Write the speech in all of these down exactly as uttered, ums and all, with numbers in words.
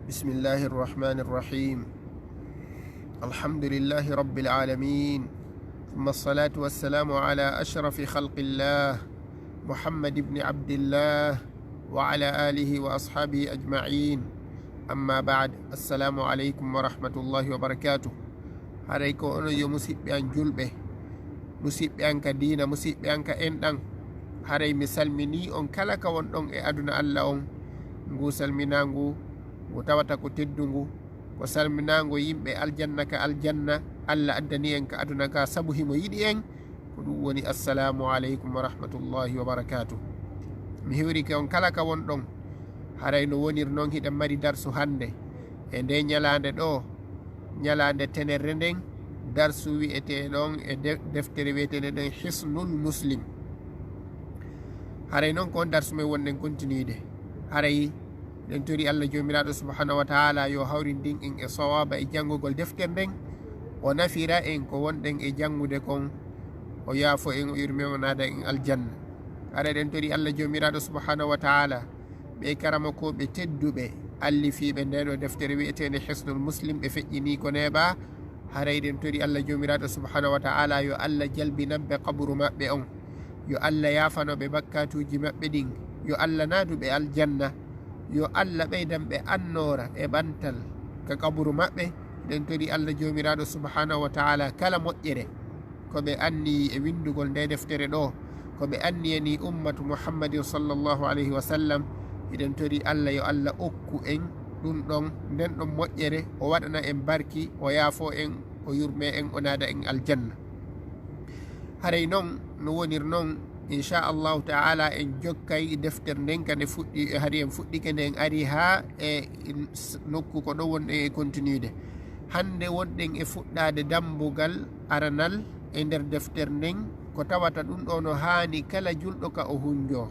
بسم الله الرحمن الرحيم. الحمد لله رب العالمين. ثم الصلاة والسلام على أشرف خلق الله محمد بن عبد الله وعلى آله وأصحابه أجمعين. أما بعد. السلام عليكم ورحمة الله وبركاته. Haray ko onon yo musiɓɓe an julɓe, musiɓɓe an ka diina, musiɓɓe an ka enɗan. Haray mi salminii on kala ka wonɗon e aduna Alla on. Ngu salminaangu ngu tawata ko teddungu, ko salminaango yimɓe aljanna ka aljanna Alla addani en ka aduna ka sabu himo yiɗi en. Ko ɗum woni assalamu aleykum wa rahmatullahi wa barakatuh. Mi hewrike on kala ka wonɗon. Haray no wonir non hiɗen mari darsu hannde e nde ñalaande ɗo, ñalaande tenerre nden, darsu wi'etee ɗon e de-, deftere wi'etee nden Hisnul Muslim. Haray non ko on darsu men wonɗen kontinuide. Haray ɗen tori Alla Joomiraaɗo subhanahu wa ta'ala yo hawrindin en e sawaba e janngugol deftere nden, o nafira en ko wonɗen e janngude kon, o yaafo en, o yurme, o naada en aljanna. Haray ɗen tori Alla Joomiraaɗo subhanahu wa ta'ala ɓe karamokooɓe tedduɓe allifiiɓe nde ɗo deftere wi'eteende Hisnul Muslim, ɓe feƴƴinii ko neeɓa. Haray ɗen tori Alla Joomiraaɗo subhanahu wa ta'ala yo Alla jalbinan ɓe qaburu maɓɓe on, yo Alla yaafano ɓe bakkatuuji maɓɓe ɗin, yo Alla naadu ɓe aljanna, yo Alla ɓeydan ɓe annoora e ɓantal ka qaburu maɓɓe. Ɗen tori Alla Joomiraaɗo subhanahu wa ta'ala kala moƴƴere ko ɓe anniyi e winndugol nde deftere ɗo, ko ɓe anniyani ummatu Muhammadin sallallahu alayhi wa sallam. Hiɗen tori Alla yo Alla okku en ɗum ɗon, nden ɗon moƴƴere, o waɗana en barki, o yaafo en, o yurme en, o naada en aljanna. Haray non no wonir non, inchallahu ta'ala, en jokkay deftere nden ka nde fuɗɗi, hari en fuɗɗike nde en ari haa e nokku ko ɗo wonɗen e continude. Hannde wonɗen e fuɗɗaade dambugal aranal e nder deftere nden, ko tawata ɗum ɗo no haani kala julɗo ka o hunjo.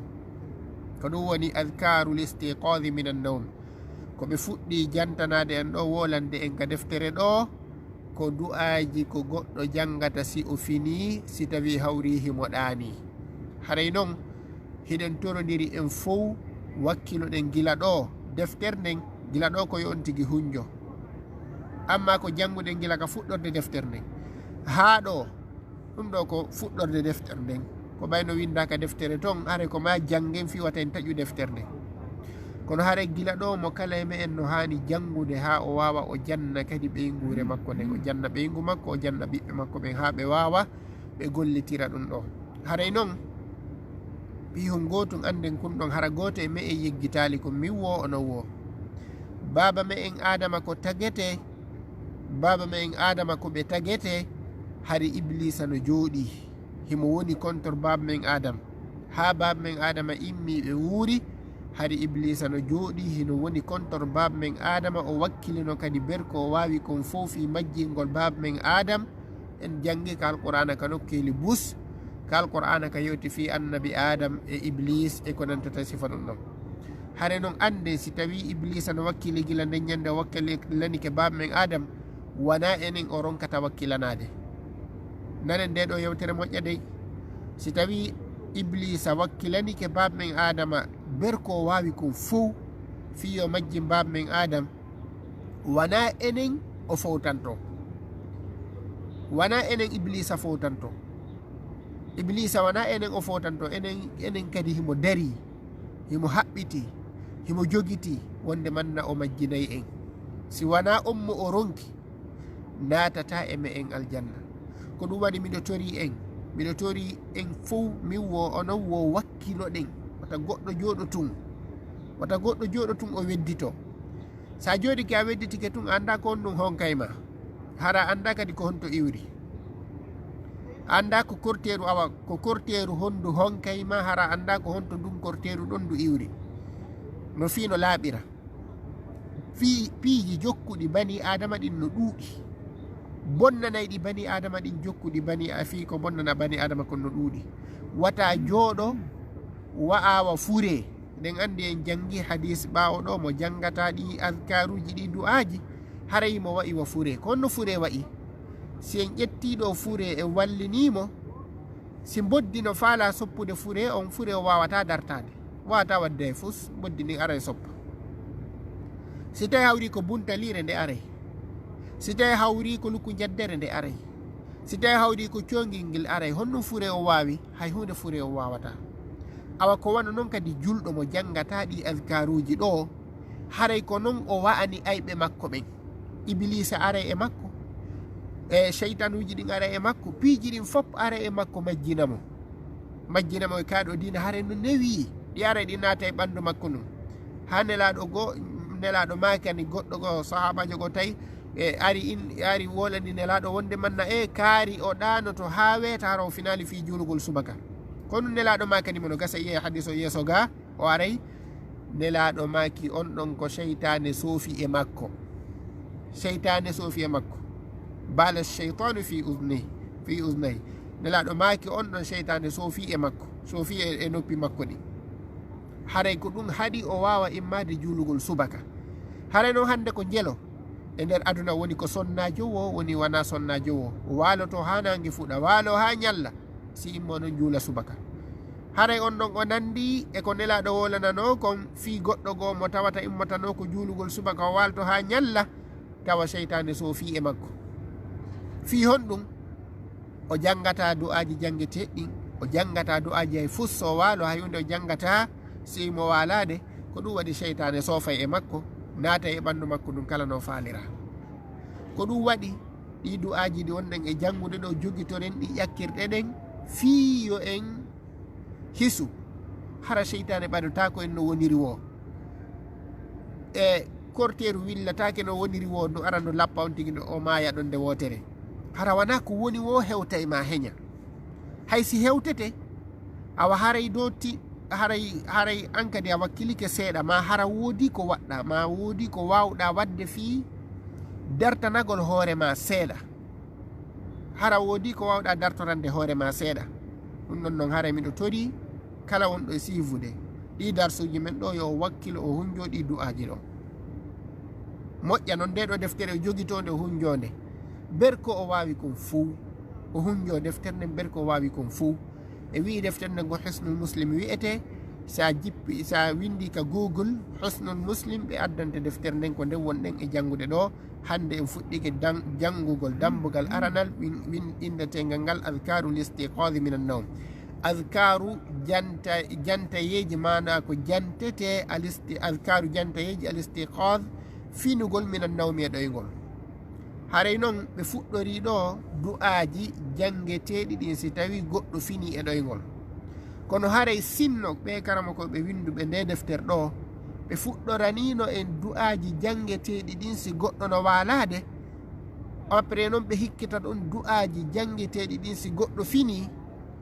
Ko ɗum woni adkarul istiqaadi min annawm. Ko ɓe fuɗɗi jantanaade en ɗo, wolande en ka deftere ɗo, ko du'aaji ko goɗɗo janngata si o finii, si tawii hawrii himo ɗaanii. Haray non, hiɗen torondiri en fow, wakkiloɗen gila ɗo, deftere nden, gila ɗo ko yo on tigi hunjo. Amma ko jannguɗen gila ka fuɗɗorde deftere nden haa ɗo, ɗum ɗo ko fuɗɗorde deftere nden. Ko ɓay no winndaa ka deftere ton, haray ko ma janngen fii wata en taƴu deftere nden. Kono haray gila ɗo mo kala e me'en no haani janngude haa o waawa o janna kadi ɓeynguure makko nden, o janna ɓeyngu makko, o janna ɓiɓɓe makko ɓen haa ɓe waawa ɓe gollitira ɗum ɗo. Haray non, piihun gootun annden kun ɗon, hara gooto e me'en yeggitaali ko min woo onon woo. Baaba me'en Aadama ko tagetee, baaba me'en Aadama ko ɓe tagetee, hari Ibliisa no jooɗii. Himo woni kontor baaba men Aadam. Haa baaba men Aadama immii ɓe wuuri, hari Ibliisa no jooɗii, hino woni kontor baaba men Aadama, o wakkilino kadi berko o waawi kon fow fii majjingol baaba men Aadam. En janngi ka Alqur'aana ka nokkeeli bus, ka Alqur'aana ka yewti fii annabi Aadam e Ibliis e ko nantata sifa ɗum ɗon. Hare non annden si tawii Ibliisa no wakkili gila nden ñannde o wakkilanike baaba men Aadam, wanaa enen o ronkata wakkilanaade. Nanen ndee ɗoo yewtere moƴƴa dey. Si tawii Ibliisa wakkilanike baaba men Aadama berko o waawi kon fow fii yo majjin baaba men Aadam, wanaa enen o fowtantoo. Wanaa enen Ibliisa fowtantoo. Ibliisa wanaa enen o fowtantoo. Enen, enen kadi himo darii, himo haɓɓitii, himo jogitii wonde manna o majjinay en. Si wanaa on mo o ronki, naatataa e me'en aljanna. Ko ɗum waɗi miɗo torii en, miɗo torii en fow, min woo, onon woo, wakkiloɗen. Wata goɗɗo jooɗo tun. Wata goɗɗo jooɗo tun o wedditoo. Sa jooɗike a wedditike tun, a anndaa ko honɗum honkay ma. Hara a anndaa kadi ko honto iwri. A anndaa ko korteeru, awa, ko korteeru hondu honkay ma, hara a anndaa ko honto ndun korteeru ɗon ndu iwri. No fii no laaɓira. Fii, piiji jokkuɗi banii Aadama ɗin no ɗuuɗi. Bonnanayɗi banii Aadama ɗin jokkuɗi banii a-, fii ko bonnana banii Aadama kon no ɗuuɗi. Wata jooɗo wa'awa furee. Eɗen anndi en janngi hadiis ɓaawo ɗoo mo janngata ɗi adkaaruuji ɗi du'aaji, haray mo wa'i wa furee. Ko honno furee wa'i? Si en ƴettii ɗoo furee en wallinii mo, si mboddi no faalaa soppude furee on, furee o waawataa dartaade. Waawataa waɗde hay fus, mboddi ndin aray soppa. Si tawi hawri ko buntaliire, nde aray. Si tawi hawri ko lukku njaddere, nde aray. Si tawi hawri ko coongingel, aray. Honɗum fure o waawi? Hay huunde fure o waawataa. Awa ko wano non kadi julɗo mo janngata ɗi azkaruuji ɗo, haray ko non o wa'ani ayɓe makko ɓen. Ibiliisa aray e makko, e seytanuuji ɗin aray e makko, piiji ɗin fof aray e makko, majjina mo. Majjina mo e kaaɗo diina, haray no newi, ɗi aray ɗi naata e ɓanndu makko ndun. Haa Nelaaɗo goo, Nelaaɗo maakani goɗɗo goo, sahaabaajo goo tawi, e ari in, ari wolani Nelaaɗo wonde manna e kaari o ɗaanoto haa weeta hara o finaali fii juulugol subaka. Kono Nelaaɗo maakani mo no gasa, yi'ee hadiis o yeeso gaa, o aray. Nelaaɗo maaki on ɗon ko seytaane soofi e makko. Seytaane soofi e makko. Bala sheytaanu fii uznayhi, fii uznayhi. Nelaaɗo maaki on ɗon seytaane soofi e makko, soofi e, e noppi makko ɗin. Haray ko ɗum haɗi o waawa immaade juulugol subaka. Haray non hannde ko njelo. E nder aduna woni ko sonnaajo woo, woni wanaa sonnaajo woo. Waaloto haa naange fuɗa, waalo haa ñalla. Si immo non juula subaka. Haray on ɗon o nanndi e ko Nelaaɗo woolananoo kon fii goɗɗo goo mo tawata immotanoo ko juulugol subaka o waalto haa ñalla, tawa seytaane soofii e makko. Fii honɗum? O janngataa du'aaji janngeteeɗi ɗin, o janngataa du'aaji hay fus so waalo, hay huunde o janngataa, si mo waalaade, ko ɗum waɗi seytaane soofay e makko, naatay e ɓanndu makko ndun kala no faaliraa. Ko ɗum waɗi ɗii du'aaji ɗi wonɗen e janngude ɗoo, jogitoren ɗi ƴakkirɗe ɗen fii yo en hisu. Hara seytaane ɓadotaako en no woniri woo. E korteeru willataake no woniri woo, no ara no lappa on tigi, no o maaya ɗon nde wootere. Hara wanaa ko woni woo hewtay ma heña. Hay si hewtete, awa haray dotti, haray, haray an kadi a wakkilike seeɗa, ma hara woodi ko waɗɗa, ma woodi ko waawɗa waɗde fii dartanagol hoore ma seeɗa. Hara woodi ko waawɗa dartorande hoore ma seeɗa. Ɗum ɗon non haray miɗo torii kala wonɗo e siifude ɗii darsuuji men ɗoo, yo o wakkilo, o hunjoo ɗii du'aaji ɗoo. Moƴƴa non ndee ɗoo deftere o jogitoo nde, o hunjoo nde. Ber ko o waawi kon fow, o hunjoo deftere nden, ber ko o waawi kon fow. E wi'i deftere nden ko Hisnul Muslim wi'etee. Sa jippi, sa winndi ka Google Hisnul Muslim, ɓe addante deftere nden, ko nden wonɗen e janngude ɗoo. Hannde en fuɗɗike dan-, janngugol dambugal aranal win-, win-, inndetengal ngal Adhkaru Listiqadhi Minan Nawm. Adhkaru janta-, jantayeeji, maanaa ko jantetee alisti-, adhkaru jantayeeji alistiqadh, finugol minan nawmi e ɗoyngol. Haray non ɓe fuɗɗorii ɗoo du'aaji janngeteeɗi ɗin si tawii goɗɗo finii e ɗoyngol. Kono haray sinno ɓee karamokooɓe winnduɓe ndee deftere ɗoo, ɓe fuɗɗoraniino en du'aaji janngeteeɗi ɗin si goɗɗo no waalaade, après non ɓe hikkita ɗon du'aaji janngeteeɗi ɗin si goɗɗo finii,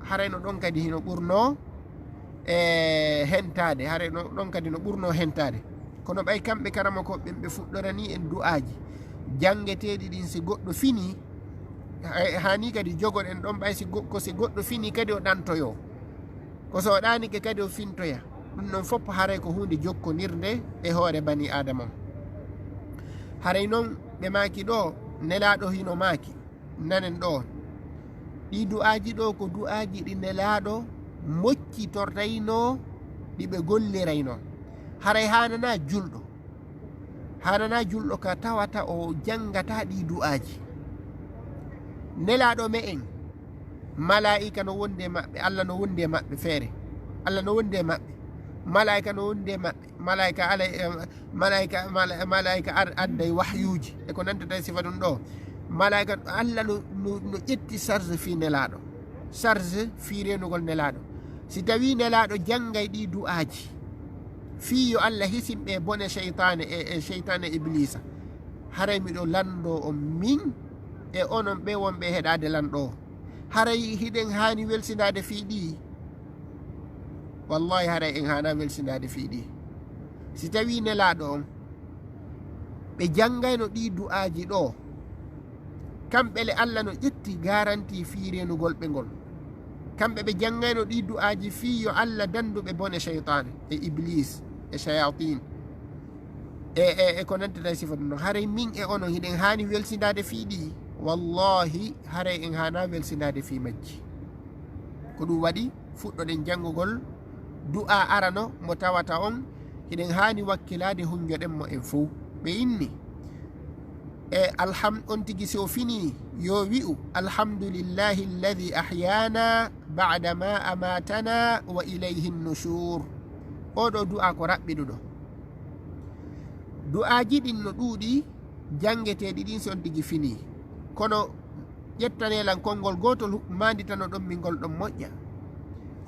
haray no ɗon kadi hino ɓurnoo, e, hentaade, haray no ɗon kadi no ɓurnoo hentaade. Kono ɓay kamɓe karamokooɓe ɓen ɓe fuɗɗoranii en du'aaji janngeteeɗi ɗin si goɗɗo finii, hay, haani kadi jogoɗen ɗon ɓay si go-, ko si goɗɗo finii kadi o ɗantoyoo. Ko so o ɗaanike kadi o fintoya. Ɗum ɗon fof haray ko huunde jokkondirnde e hoore banii Aadama on. Haray non ɓe maaki ɗoo, Nelaaɗo hino maaki, nanen ɗoo, ɗii du'aaji ɗoo ko du'aaji ɗi Nelaaɗo moccitortaynoo, ɗi ɓe golliraynoo. Haray haananaa julɗo, haananaa julɗo ka tawata o janngataa ɗii du'aaji. Nelaaɗo me'en, malaa'ika no wondi e maɓɓe, Alla no wondi e maɓɓe feere. Alla no wondi e maɓɓe. Malaa'ika no wondi e maɓɓe. Malaa'ika alay, eh, malaa'ika, mala-, malaa'ika ar-, adday wahyuuji e ko nantata e sifa ɗum ɗoo. Malaa'ika, Alla no, no, no ƴetti charge fii Nelaaɗo. Charge fii reenugol Nelaaɗo. Si tawii Nelaaɗo janngay ɗii du'aaji fii yo Alla hisin ɓe bone seytaane e, e seytaane Ibliisa, haray miɗo lanndoo on min e onon ɓe wonɓe e heɗaade lanɗo o. Haray hiɗen haani welsindaade fii ɗii? Wallaahi, haray en haanaa welsindaade fii ɗii. Si tawii Nelaaɗo on, ɓe janngayno ɗii du'aaji ɗoo, kamɓe le Alla no ƴetti garanti fii reenugol ɓe ngol. Kamɓe ɓe janngayno ɗii du'aaji fii yo Alla danndu ɓe bone seytaane e Ibliis e shayatin e, e, e ko nantata e sifa ɗum ɗon. Haray min e onon hiɗen haani welsindaade fii ɗii? Wallaahi, haray en haanaa welsindaade fii majji. Ko ɗum waɗi, fuɗɗoɗen janngugol du'aa arano mo tawata on hiɗen haani wakkilaade, hunnjoɗen mo en fow. ɓe inni. E alham on tigi si o fini yo wi'u, "Alhamdulillahi alladhi ahyana ba'da ma amatana wa ilayhi nushur." Oɗo du'a ko raɓɓiɗuɗo. Du'aaji ɗin no ɗuuɗi, janngeteeɗi ɗin si on tigi fini. Kono ƴettanelan konngol gootol, maanditanoɗon mi ngol ɗon moƴƴa.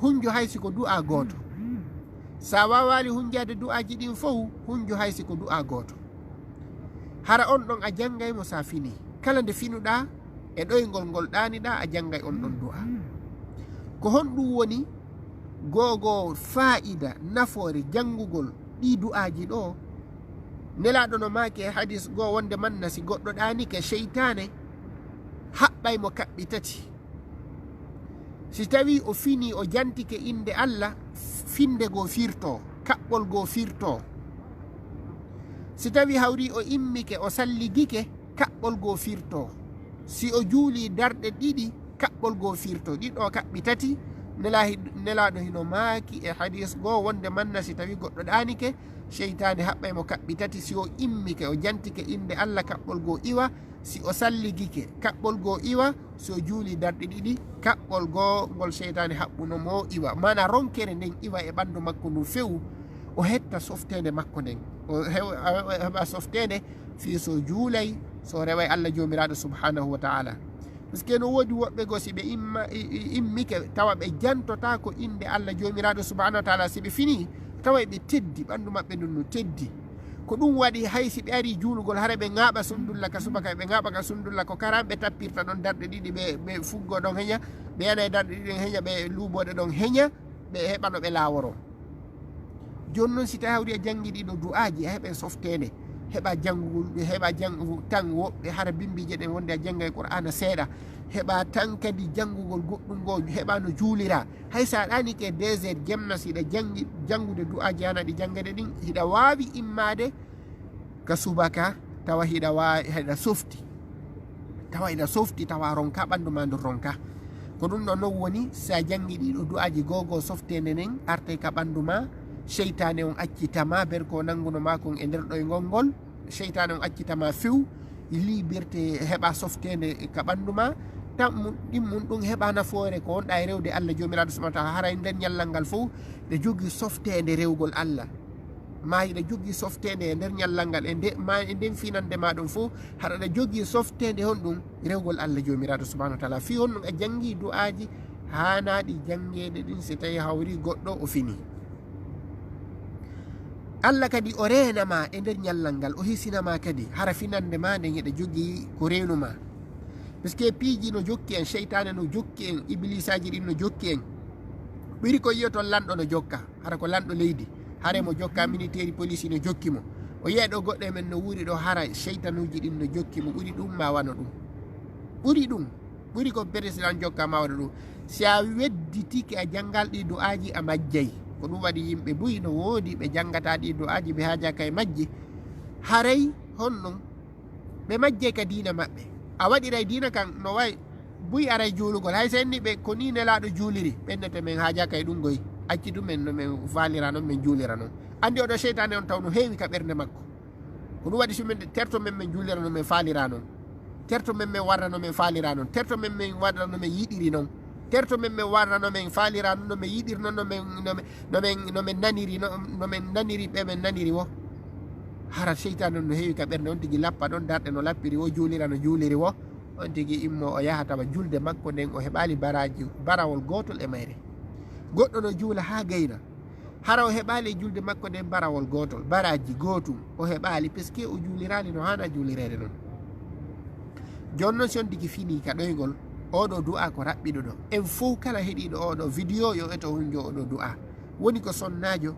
Hunjo hay si ko du'a gooto. Sa waawaali hunjaade du'aaji ɗin fow, hunjo hay si ko du'a gooto. Hara on ɗon a janngay mo sa fini. Kala nde finuɗaa e ɗoyngol ngol ɗaaniɗaa, a janngay on ɗon du'a. Ko honɗum woni gogo faa'ida, nafoore janngugol ɗi du'aaji ɗo? Nelaaɗo no maaki e hadis goo wonde manna si goɗɗo ɗaanike, seytaane haɓɓay mo kaɓɓi tati. Si tawi o fini, o jantike innde Allah, finde goo firto, kaɓɓol goo firto. Si tawi hawri o immike, o salligike, kaɓɓol goo firto. Si o juuli darɗe ɗiɗi, kaɓɓol goo firto. Ɗiɗo kaɓɓi tati, nela-, nelaaɗo hino maaki e hadis goo wonde manna si tawi goɗɗo ɗaanike, seytaane haɓɓay mo kaɓɓi tati. Si o immike, o jantike innde Allah, kaɓɓol goo iwa. Si o salligike, kaɓɓol goo iwa. Si o juuli darɗe ɗiɗi, kaɓɓol goo ngol seytaane haɓɓuno mo iwa. Maana ronkere nden iwa e ɓanndu makko ndun few, o hetta softeende makko nden. O hew-, o heɓa softeende fii so juulay, so reway Allah Joomiraaɗo subhanahu wa ta'ala. Parce que no woodi woɓɓe goo si ɓe imma-, i-, i-, immike, tawa ɓe jantotaako innde Allah Joomiraaɗo subhanahu wa ta'ala, si ɓe fini, tawa ɓe teddi, ɓanndu maɓɓe ndun no teddi. Ko ɗum waɗi hay si ɓe arii juulugol, hara ɓe ŋaaɓa sundulla ka subaka, ɓe ŋaaɓa ka sundulla, ko karam ɓe tappirta ɗon darɗe ɗiɗi, ɓe, ɓe fuggo ɗon heña, ɓe yana e darɗe ɗiɗi ɗon heña, ɓe luuboɗe ɗon heña, ɓe heɓa no ɓe laaworoo. Jooni non, si tawi hawri a janngi ɗiɗo du'aaji, a heɓay softeende, heɓa janngugol, heɓa janngu tan woɓɓe hara bimbiije ɗen wonde a janngay Qur'aana seeɗa, heɓa tan kadi janngugol goɗɗum ngoo, heɓa no juuliraa. Hay so a ɗaanike deux heures jemma, si hiɗa janngi, janngude du'aaji hana ɗi janngede ɗin, hiɗa waawi immaade ka subaka, tawa hiɗa wa-, hiɗa softi. Tawa hiɗa softi, tawa ronka, ɓanndu maa ndun ronka. Ko ɗum ɗoo non woni, si a janngi ɗiɗo du'aaji goo goo, softeende nden artay ka ɓanndu maa, seytaane on accita ma, berko nannguno ma kon e nder ɗoyngol ngol, seytaane on accita ma few, liberté, heɓa softeende ka ɓanndu maa, tan mun, ɗin mun ɗum heɓa nafoore ko wonɗa e rewde Allah Joomiraaɗo subhanahu wa ta'ala, haray nder ñallal ngal fow, ɗa jogii softeende rewgol Allah. Ma hiɗa jogii softeende e nder ñallal ngal, e nde, ma e nden finande ma ɗon fow, haɗa ɗa jogii softeende honɗum? Rewgol Allah Joomiraaɗo subhanahu wa ta'ala. Fii honɗum a janngi du'aaji haanaaɗi janngeede ɗin, si tawi hawri goɗɗo o fini? Allah kadi o reena ma e nder ñallal ngal, o hisina ma kadi, hara finande ma nden hiɗa jogii ko reenu ma. Parce que piiji no jokki en, seytaane no jokki en, ibliisaaji ɗin no jokki en. Ɓuri ko yi'oton lanɗo no jokka, hara ko lanɗo leydi. Hare mo jokka, militeeri, poliisi no jokki mo. O yi'a ɗo goɗɗo e men no wuuri ɗo, hara seytanuuji ɗin no jokki mo. Ɓuri ɗum ma wano ɗum. Ɓuri ɗum. Ɓuri ko président jokka ma waɗa ɗum. Si a wedditike a janngal ɗi du'aaji, a majjay. Ko ɗum waɗi yimɓe buy no woodi ɓe janngata ɗi du'aaji, ɓe haajaaka e majji. Haray honɗum? Ɓe majjay ka diina maɓɓe. A waɗiray diina kan no way buy aray juulugol. Hay so enni ɓe ko nii Nelaaɗo juuliri, ɓe innete men haajaaka e ɗum goy. Accitu men no men faalira non, men juulira non. Anndi oɗo seytaane on taw no heewi ka ɓernde makko. Ko ɗum waɗi si men terto men, men juulira no men faalira non. Terto men, men warra no men faalira non. Terto men, men warra no men yiɗiri non. Terto men, men warra no men faalira non, no men yiɗiri non, no men, no men, no men, no men naniri, no, no men naniri ɓe men naniri wo. Hara seytaane on no heewi ka ɓernde, on tigi lappa ɗon darɗe no lappiri wo, juulira no juuliri wo. On tigi immo o yaha tawa julde makko nden o heɓaali baraaji, barawol gootol e mayre. Goɗɗo no juula haa gayna. Hara o heɓaali e julde makko nden barawol gootol, baraaji gootum o heɓaali, parce que o juuliraali no haana juulireede non. Jooni non, si on tigi fini ka ɗoyngol, oɗo du'a ko raɓɓiɗuɗo. En fow kala heɗiiɗo oɗo video yo eto hunjo oɗo du'a. Woni ko sonnaajo,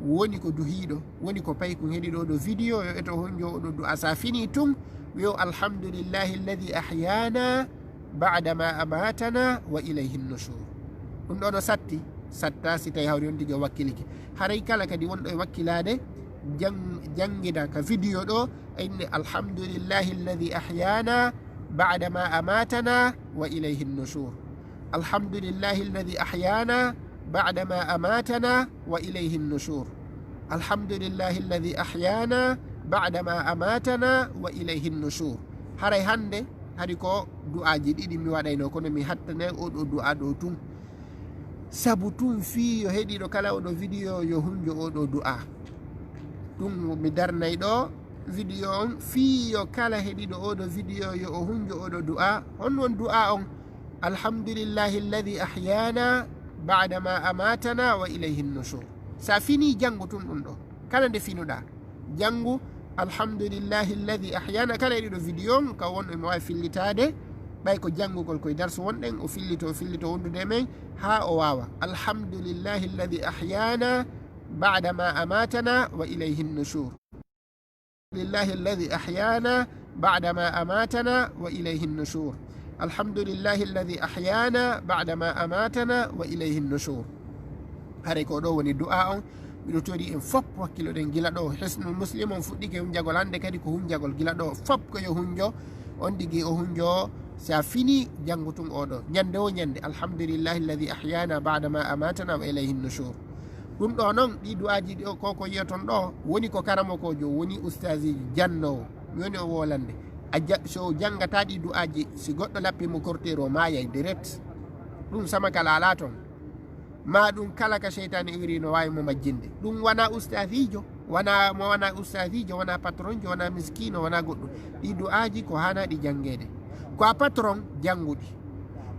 woni ko duhiiɗo, woni ko paykun heɗiiɗo oɗo video yo eto hunjo oɗo du'a. Sa fini tun, wi'o, "Alhamdulillahi alladhi ahyana ba'da ma amatana wa ilayhi nushur." Ɗum ɗo no satti, satta si tawi hawri on tigi o wakkilike. Haray kala kadi wonɗo e wakkilaade, jang-, janngida ka video ɗo, inne, "Alhamdulillahi alladhi ahyana ba'da ma amatana wa ilayhi nushur." Alhamdulillahi alladhi ahyana ba'da ma amatana wa ilayhi nushur. Alhamdulillahi alladhi ahyana بعدما أماتنا وإليه النشور. Haray hannde, hari ko du'aaji ɗiɗi mi waɗayno, kono mi hattanay oo ɗoo du'aa ɗoo tun. Sabu tun fii yo heɗiiɗo kala oo ɗoo video yo hunjo oo ɗoo du'aa. Tun mi darnay ɗoo video on fii yo kala heɗiiɗo oo ɗoo video yo o hunjo oo ɗoo du'aa. Honno woni du'aa on? الحمد لله الذي أحيانا بعدما أماتنا وإليه النشور. Sa finii, janngu tun ɗun ɗoo. Kala nde finuɗaa, janngu الحمد لله الذي أحيانا. Kala heɗiiɗo video on, ka won emo waawi fillitaade, ɓay ko janngugol koye darsu wonɗen, o fillito, o fillito wondude e men, haa o waawa. الحمد لله الذي أحيانا بعدما أماتنا وإليه النشور. لله الذي أحيانا بعدما أماتنا وإليه النشور. الحمد لله الذي أحيانا بعدما أماتنا وإليه النشور. Haray ko ɗoo woni du'aa on. Miɗo tori en fof hakkiloɗen gila ɗoo. Hisnul Muslim on fuɗɗike hunjagol, hannde kadi ko hunjagol gila ɗoo. Fof ko yo hunjo, on tigi o hunjo. Sa finii, janngu tun oo ɗoo. Ñannde woo ñannde, الحمد لله الذي أحيانا بعدما أماتنا وإليه النشور. Ɗun ɗoo non, ɗii du'aaji ɗoo, ko ko yi'oton ɗoo, woni ko karamokoojo, woni ustaasiijo, jannoowo, mi woni o wolande. A ja-, so janngataa ɗii du'aaji, si goɗɗo lappii mo korteeru, o maayay direct. Ɗun sama kala alaa ton. Maa ɗun kala ka seytaane iwiri no waawi mo majjinde. Ɗun wanaa ustaasiijo, wanaa mo wanaa ustaasiijo, wanaa patronjo, wanaa miskiino, wanaa goɗɗun. Ɗii du'aaji ko haanaa ɗi janngeede. Ko a patron, janngu ɗi.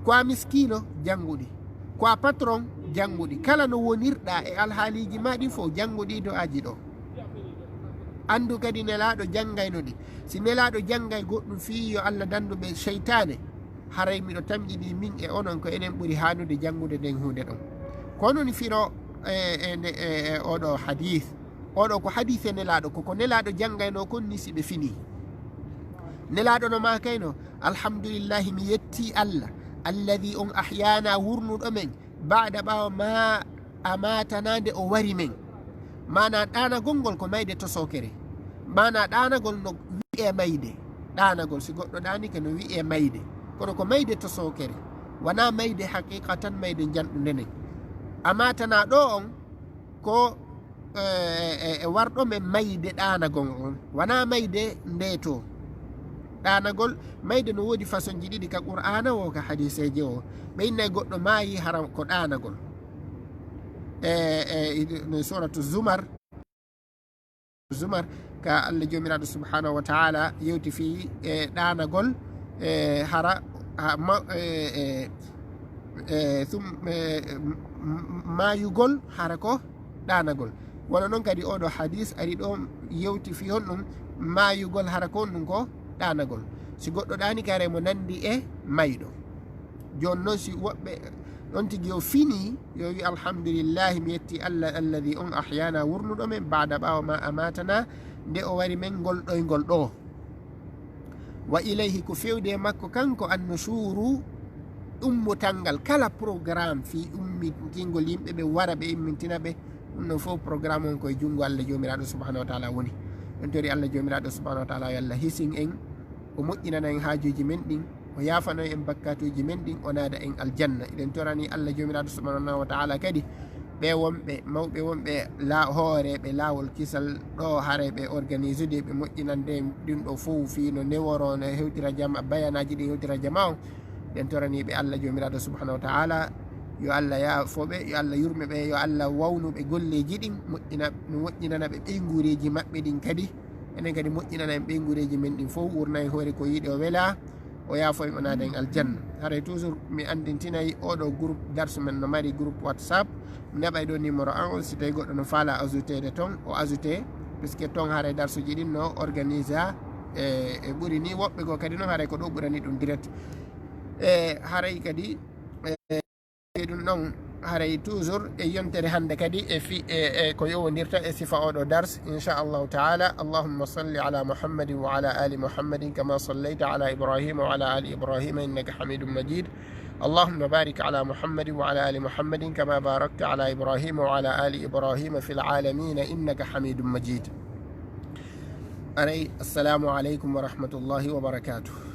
Ko a miskiino, janngu ɗi. Ko a patron, janngu ɗi. Kala no wonirɗaa e alhaaliiji maa ɗin fof, janngu ɗii du'aaji ɗoo. Anndu kadi Nelaaɗo janngayno ɗi. Si Nelaaɗo janngay goɗɗun fii yo Alla danndu ɓe seytaane, haray miɗo tamƴinii min e onon ko enen ɓuri haanude janngude nden huunde ɗon. Ko honɗun woni firo e, e, nde, e, e oo ɗoo hadiis? Oo ɗoo ko hadiise Nelaaɗo, ko ko Nelaaɗo janngaynoo kon nii si ɓe finii. Nelaaɗo no maakayno, "Alhamdulillahi, mi yettii Alla, alladhi on ahyaana, wurnuɗo men, ba'da, ɓaawo, ma amatana, nde o wari men." Maanaa ɗaanagol ngol ko mayde tosookere. Maanaa ɗaanagol no wi'ee mayde. Ɗaanagol, si goɗɗo ɗaanike, no wi'ee mayde. Kono ko mayde tosookere. Wanaa mayde haqiqatan, mayde njanɗunde nden. Amatana ɗoo on, ko, e, e, e warɗo men mayde ɗaanagol on. Wanaa mayde ndee too. Ɗaanagol, mayde no woodi fasonji ɗiɗi ka Qur'aana woo, ka hadiiseeje woo. Ɓe innay goɗɗo maayi, hara ko ɗaanagol. E, e, no Suuratu Zumar, Zumar, ka Alla Joomiraaɗo Subhaanahu wa Ta'aala yewti fii, e, ɗaanagol, e, hara, ha, ma, e, e, e, sum, e, m-, m-, maayugol hara ko ɗaanagol. Wano non kadi oo ɗoo hadiis ari ɗoo yewti fii honɗun, maayugol hara ko honɗun ko ɗaanagol. Si goɗɗo ɗaanike, haray mo nanndi e mayɗo. Jooni non, si woɓɓe, on tigi o finii, yo wi, "Alhamdulillahi, mi yetti Alla, alladhi on ahyaana, wurnuɗo men, ba'da, ɓaawo, ma amatana, nde o wari men ngol ɗoyngol ɗoo." Wa ilayhi, ko fewde e makko kanko, annushuru, ummotal ngal, kala programme fii ummitingol yimɓe ɓe wara ɓe immintina ɓe, ɗun ɗon fof programme on ko e junngo Alla Joomiraaɗo Subhaanahu wa Ta'aala woni. En tori Alla Joomiraaɗo Subhaanahu wa Ta'aala yo Alla hisin en, o moƴƴinana en haajuuji men ɗin, o yaafano en bakkaatuuji men ɗin, o naada en aljanna. Eɗen torani Alla Joomiraaɗo Subhaanahu wa Ta'aala kadi ɓe wonɓe, mawɓe wonɓe la-, hooreeɓe laawol kisal ɗoo, haray ɓe organisude, ɓe moƴƴinande ɗin ɗoo fof fii no neworo, no hewtira jama, bayanaaji ɗi hewtira jama on. Eɗen torani ɓe Alla Joomiraaɗo Subhaanahu wa Ta'aala, yo Alla yaafo ɓe, yo Alla yurme ɓe, yo Alla wawnu ɓe golleeji ɗin, moƴƴina, moƴƴinana ɓe ɓeynguureeji maɓɓe ɗin kadi. Enen kadi moƴƴinana en ɓeynguureeji men ɗin fof, wurna en hoore ko yiɗi o wela, o yaafo en, o naada en aljanna. Haray toujours mi anndintinay oo ɗoo groupe darsu men no mari groupe WhatsApp, mi naɓay ɗoo numéro an on, si tawi goɗɗo no faala ajouteede ton, o ajoute, puisque ton haray darsuji ɗin no organisa e, e ɓuri ni, woɓɓe goo kadi non haray ko ɗoo ɓurani ɗum direct. E haray kadi, e, Ɗum ɗon haray toujours e yontere hannde kadi e fi-, e, e ko yowondirta e sifa oɗo dars, insha Allahu ta'ala. اللهم صل على محمد وعلى آل محمد كما صليت على إبراهيم وعلى آل إبراهيم إنك حميد مجيد. اللهم بارك على محمد وعلى آل محمد كما باركت على إبراهيم وعلى آل إبراهيم في العالمين إنك حميد مجيد. Aray, assalamu aleykum wa rahmatullahi wa barakatuh.